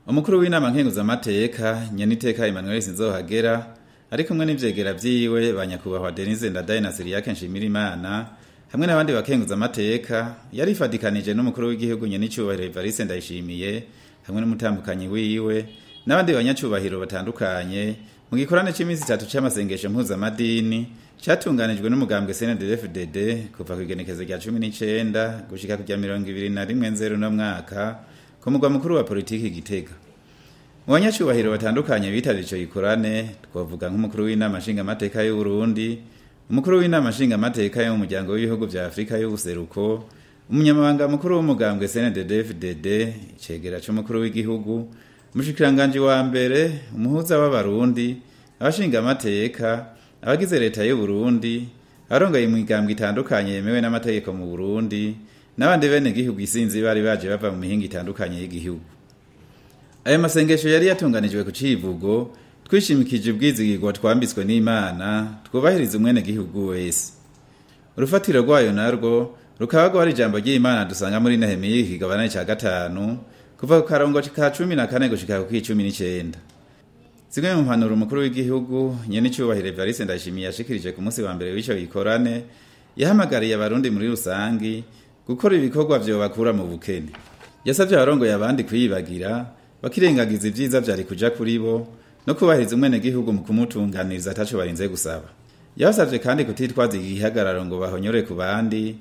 Umukuru w'inama nkenguzamateka Nyeniteka Emmanuel Sinzohagera ari kumwe n'ivyegera vyiwe ba nyakubahwa Denise Ndadaye na Cyriaque Nshimirimana hamwe n'abandi bakenguzamateka, yarifadikanije n'umukuru w'igihugu Nyenicubahiro Evariste Ndayishimiye hamwe n'umutambukanyi wiwe n'abandi banyacubahiro batandukanye mu gikorane c'imisi itatu c'amasengesho mpuzamadini catunganijwe n'umugambwe CNDD-FDD kuva kw'igenekezo rya 19 gushika ku rya 21 nzero uno mwaka ku mugwa mukuru wa politiki Gitega. Mu banyacubahiro batandukanye bitavye ico gikorane twovuga nk'umukuru w'inama nshingamateka y'Uburundi, umukuru w'inama nshingamateka yo mu muryango w'ibihugu vya Afrika y'ubuseruko, umunyamabanga mukuru w'umugambwe CNDD-FDD, icegera c'umukuru w'igihugu, umushikiranganji wa mbere, umuhuza w'abarundi, abashingamateka, abagize leta y'Uburundi, abarongoye imigambwe itandukanye yemewe n'amategeko mu Burundi, n'abandi bene gihugu isinzi bari baje bava mu mihingo itandukanye y'igihugu. Ayo masengesho yari yatunganijwe ku civugo twishimikije ubwizigirwa twambitswe n'Imana, twubahiriza umwene gihugu wese. Urufatiro rwayo narwo rukaba rwari ijambo ry'Imana dusanga muri Nehemiya ikigabane ca 5 kuva ku karongo ka 14 gushika ku 19. Zimwe mu mpanuro umukuru w'igihugu Nyenicubahiro Evariste Ndayishimiye yashikirije ku munsi wa mbere w'ico gikorane, yahamagariye abarundi muri rusangi gukora ibikorwa vyobakura mu bukene. Yasavye abarongoye abandi kwiyibagira, bakirengagiza ivyiza vyari kuja kuri bo no kubahiriza umwenegihugu mu kumutunganiriza ataco barinze gusaba. Yabasavye kandi kutitwaza igihagararo ngo bahonyore ku bandi,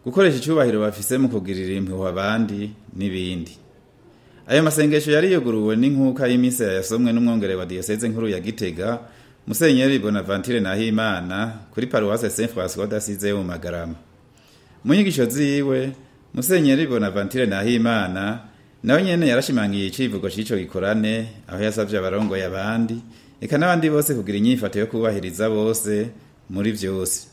gukoresha icubahiro bafise mu kugirira impuhwe abandi n'ibindi. Ayo masengesho yari yuguruwe n'inkuka y'imisa yasomwe n'umwongere wa diyoseze nkuru ya Gitega, Musenyeri Bonaventure Nahimana, kuri paruwase Saint François d'Assise yo mu Magarama. Mu nyigisho ziwe, Musenyeri Bonaventure Nahimana nawe nyene yarashimangiye icivugo c'ico gikorane, aho yasavye abarongoye abandi eka n'abandi bose kugira inyifato yo kubahiriza bose muri vyose.